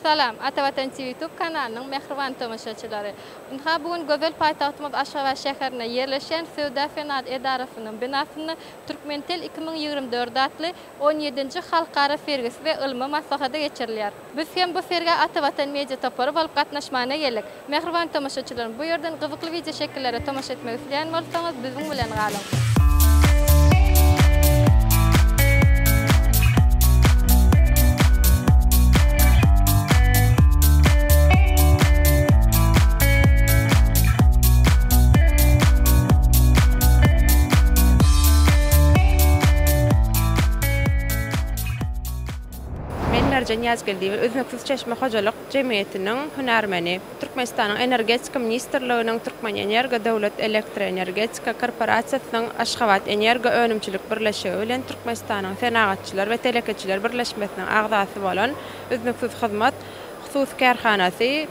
Salam, Atavatan TV YouTube kanalynyň mähriban tomaşaçylary! Ynha, bu gün gözel paýtagtymyz Aşgabat şäherinde ýerleşýän Söwda-senagat edarasynyň binasynda Türkmentel 2024 atly on ýedinji halkara sergisi we ylmy maslahaty geçirilýär. Biz hem bu sergä Atavatan Media topary bolup gatnaşmana geldik. Mähriban tomaşaçylarym, bu ýerden gyzykly wideoşekillere tomaşa etmek isleýän bolsaňyz, biziň bilen galyň! Men Merjen Ýazgeldiýewa, Üznüksiz çeşme hojalyk jemgyýetiniň hünärmeni. Türkmenistanyň Energetika ministrliginiň Türkmenenergo döwlet elektroenergetika korporasiýasynyň Aşgabatenergo önümçilik birleşigi bilen Türkmenistanyň Senagatçylar we telekeçiler birleşmesiniň agzasy bolan Üznüksiz hyzmat hususy kärhanasy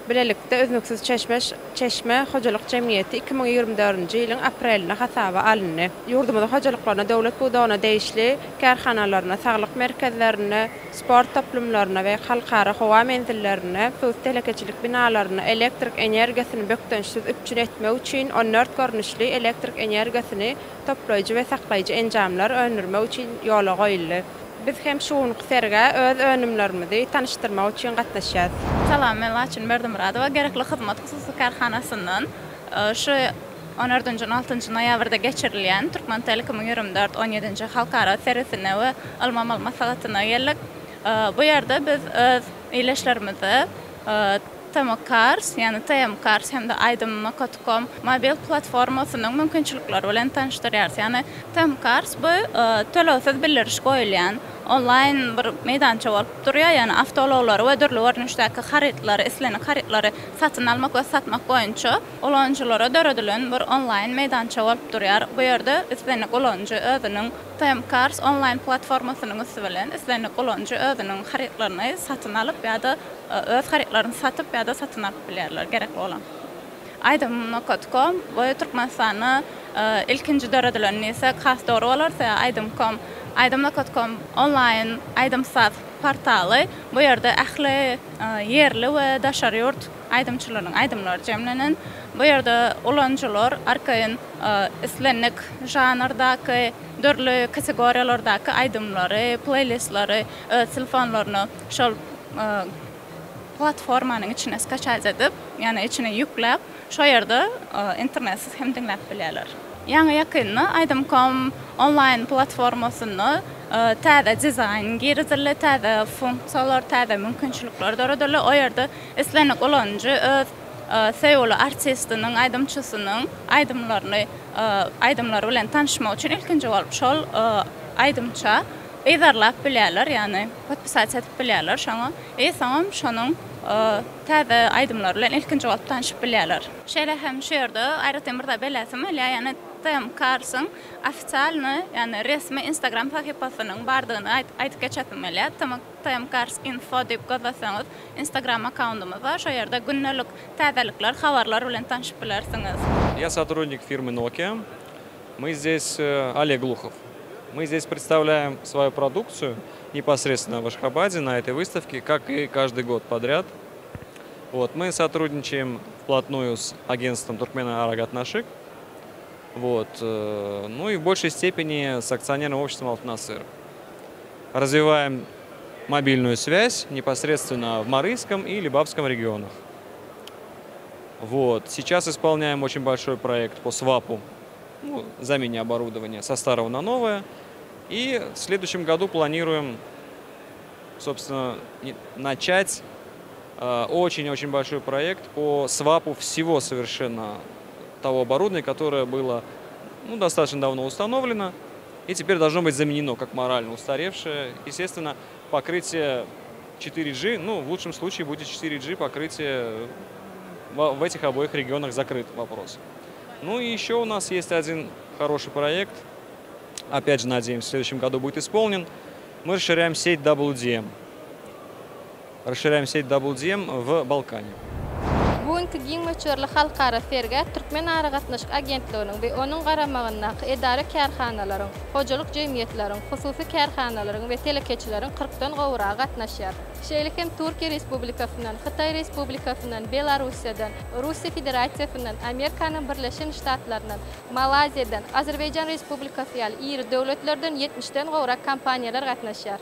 bilelikde Üznüksiz çeşme çeşme hojalyk jemgyýeti 2024-nji ýylyň aprelinde hasaba alyndy. Ýurdumyzyň hojalyklaryna, döwlet pudagyna degişli kärhanalaryna, saglyk merkezlerine, sport toplumlaryna we halkara howa menzillerine, hususy telekeçilik binalaryna elektrik energiýasyny bökdençsiz üpjün etmek üçin 14 görnüşli elektrik energiýasyny toplaýjy we saklaýjy enjamlar öndürmek üçin ýola goýuldy. Biz hem şu günki sergä öz önümlerimizi tanyşdyrmak üçin gatnaşýarys. Salam, men Laçyn Berdimyradowa, Gerekli hyzmat hususy kärhanasyndan. Şu on dördünji, on altynjy noýabrda geçirilýän Türkmentel 2024 on ýedinji halkara sergisine we ylmy-amaly maslahatyna geldik. Bu ýerde biz öz ildeşlerimize TMCars, ýagny TMCars hem-de Aýdym nokat kom mobil platformasynyň mümkinçilikleri bilen tanyşdyrýarys. Ýagny TMCars bu tölegsiz bildiriş goýulýan onlaýn bir meýdança bolup durýar. Ýagny awtoulaglary we dürli görnüşdäki harytlary, islendik harytlary satyn almak we satmak boýunça ulanyjylara döredilen bir onlaýn meýdança bolup durýar. Bu ýerde islendik ulanyjy özüniň TMCars onlaýn platformasynyň üsti bilen islendik ulanyjy özüniň harytlaryny satyn alyp ýa-da öz harytlaryny satyp ýa-da satyn alyp bilýärler gerekli bolan. Aýdym nokat kom bu Türkmenistanda ilkinji döredilen diýsek has dogry bolar sebäbi aýdym kom aýdym nokat kom onlaýn aýdym-saz portaly bu ýerde ähli ýerli we daşary ýurt aýdymçylarynyň aýdymlary jemlenen. Bu ýerde ulanyjylar arkaýyn islendik žanrdaky dürli kategoriýalardaky aýdymlary, pleýlistleri öz telefonlaryna şol platformanyň içine skaçat edip, ýagny içine ýükläp, şo ýerde internetsiz hem diňläp bilýärler. Ýaňy ýakynda Aýdym.com onlaýn platformasynda täze dizaýn girizildi, täze funksiýalar, täze mümkinçilikler döredildi. O ýerde islendik ulanyjy öz söýgüli artistiniň, aýdymçysynyň aýdymlaryny, aýdymlary bilen tanyşmak üçin ilkinji bolup şol aýdymça yzarlap bilýärler, ýagny podpisasiýa edip bilýärler şoňa i soňam şonuň täze aýdymlary bilen ilkinji bolup tanşyp bilýärler. Şeýle hem şu ýerde aýratyn bir zat belläsim gelýär, ýagny TM Cars-yň ofisialnyý, ýagny resmi Instagram sahypasynyň bardygyny aýdyp geçesim gelýär. TM Cars Info diýip gözleseňiz Instagram akkaundymyz bar, şo ýerde gündelik täzelikler, habarlar bilen tanşyp bilersiňiz. Я сотрудник фирмы Nokia. Мы здесь, э, Олег Глухов. Мы здесь представляем свою продукцию непосредственно в Ашхабаде на этой выставке, как и каждый год подряд. Вот, мы сотрудничаем вплотную с агентством Туркмена Арагат Вот, э, ну и в большей степени с акционерным обществом Алтнасыр. Развиваем мобильную связь непосредственно в Марийском и Либавском регионах. Вот. Сейчас исполняем очень большой проект по свапу, ну, замене оборудования со старого на новое. И в следующем году планируем, собственно, начать э, очень-очень большой проект по свапу всего совершенно того оборудования, которое было ну, достаточно давно установлено и теперь должно быть заменено как морально устаревшее. Естественно, покрытие 4G, ну, в лучшем случае будет 4G покрытие в этих обоих регионах закрыт вопрос. Ну и еще у нас есть один хороший проект, опять же, надеемся, в следующем году будет исполнен. Мы расширяем сеть WDM. Расширяем сеть WDM в Балкане. Bu gün. Bu günki giň möçberli halkara sergä Türkmenaragatnaşyk agentliginiň we onuň garamagyndaky edara-kärhanalaryň, hojalyk jemgyýetleriň, hususy kärhanalaryň we telekeçileriň kyrkdan gowragy gatnaşýar. Şeýle hem Türkiýe Respublikasyndan, Hytaý Respublikasyndan, Belarussiýadan, Russiýa Federasiýasyndan, Amerikanyň Birleşen Ştatlaryndan, Malaýziýadan, Azerbaýjan Respublikasy ýaly iri döwletlerden ýetmişden gowrak kompaniýalar gatnaşýar.